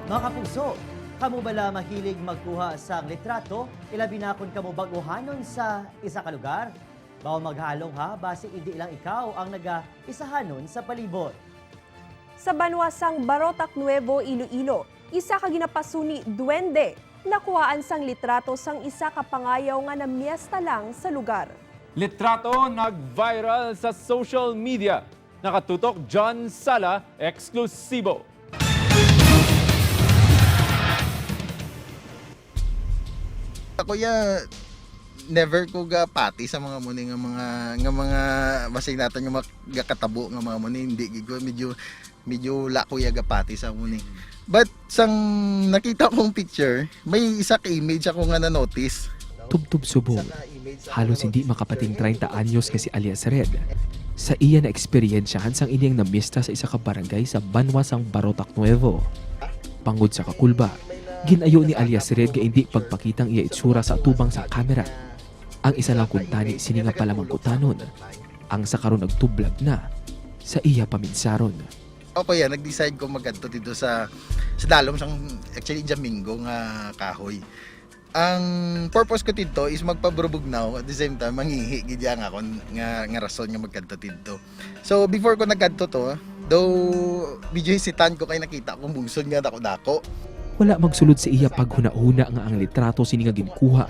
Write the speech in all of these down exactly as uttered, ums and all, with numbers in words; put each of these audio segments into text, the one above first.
Mga kapuso, kamo bala mahilig magkuha sang litrato, ilabi na kon kamo bag-ohanon sa isa ka lugar? Baw maghalong ha, basi indi lang ikaw ang naga-isahanon sa palibot. Sa banwa sang Barotac Nuevo, Iloilo, isa ka ginapasuni duwende nakuhaan sang litrato sang isa ka pangayaw nga namiesta lang sa lugar. Litrato nag-viral sa social media. Nakatutok, John Sala, eksklusibo. Ako ya never ko gapati sa mga muni nga mga nga mga basig naton nga makatabo nga mga muni, hindi gid ko, medyo medyo wala ko ya gapati sa muni. But sang nakita kong picture, may isa ka image ako nga na-notice. Tubtob subong, halos hindi makapating treinta anyos nga si alias Red. Sa iya na eksperyensyahan sang ini ang namista sa isa ka barangay sa banwa sang Barotac Nuevo. Bangod sa kakulba, gin-ayo ni alias Red nga indi pagpakita ang iya itsura sa atubang sa kamera. Ang isa lang kuntani sini nga palamangkutanon, ang sa karon nagtublag na sa iya paminsaron. Ako ya, nag-decide ko magkadto dito sa sa dalom sang, actually, Jamingo nga kahoy. Ang purpose ko dito is magpaburubugnaw, at the same time mangihi gid ya nga akon nga, nga rason nga magkadto dito. So before ko nagkadto to, though medyo hesitant ko kay nakita kong bungsod nga dako-dako. Wala magsulod sa iya paghunahuna nga ang litrato sini nga ginkuha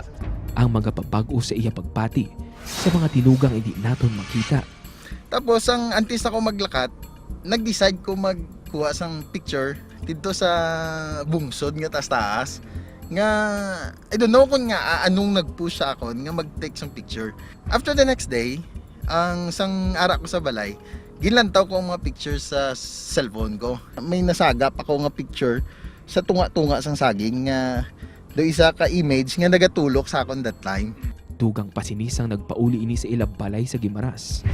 ang magapabag-o sa iya pagpati sa mga tinugang hindi naton makita. Tapos ang antes ako maglakat, nag-decide ko magkuha sang picture dito sa bungsod nga taas-taas nga I don't know kung nga ah, anong nag-push sa akon nga mag-take sang picture. After the next day, ang sang ara ko sa balay, ginlantaw ko ang mga picture sa cellphone ko. May nasagap ako nga picture sa tunga-tunga sang saging nga do isa ka image nga nagatulok sa akon that time. Dugang pa sini sang nagpauli ini sa ila balay sa Guimaras.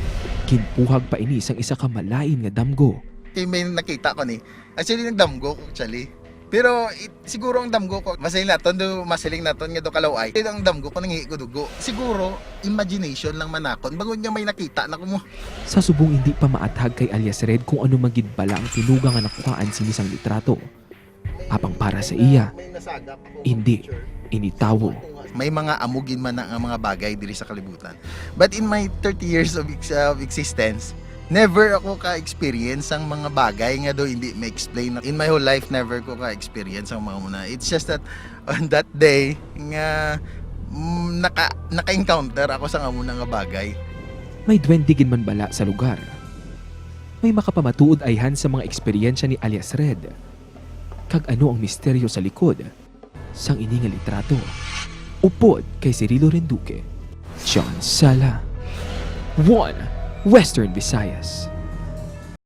Ginpuhag pa ini sang isa ka malain nga damgo. Kay may nakita ko ni. Actually, nagdamgo ko, actually. Pero it, siguro ang damgo ko, masiling naton, do, masiling naton nga do kalaw-ay. Pero ang damgo ko, nangihi ko dugo. Siguro, imagination lang man nakon. Bangod nga may nakita na ko mo. Sa subong hindi pa maathag kay alias Red kung ano man gid bala ang tinugang nga nakuhaan sini sang litrato. Apang para sa iya, indi ini tawo. May mga amo gid man na nga mga bagay diri sa kalibutan. But in my thirty years of, ex- of existence, never ako ka-experience sang mga bagay nga do hindi ma-explain. In my whole life, never ko ka-experience ang mga muna. It's just that on that day nga mm, naka naka-encounter ako sa amo na nga bagay. May duwende gid man bala sa lugar? May makapamatuod ayhan sa mga eksperyensya ni alias Red? Kag ano ang misteryo sa likod sang ini nga litrato? Upod kay Cirilo Renduque, John Sala, One Western Visayas.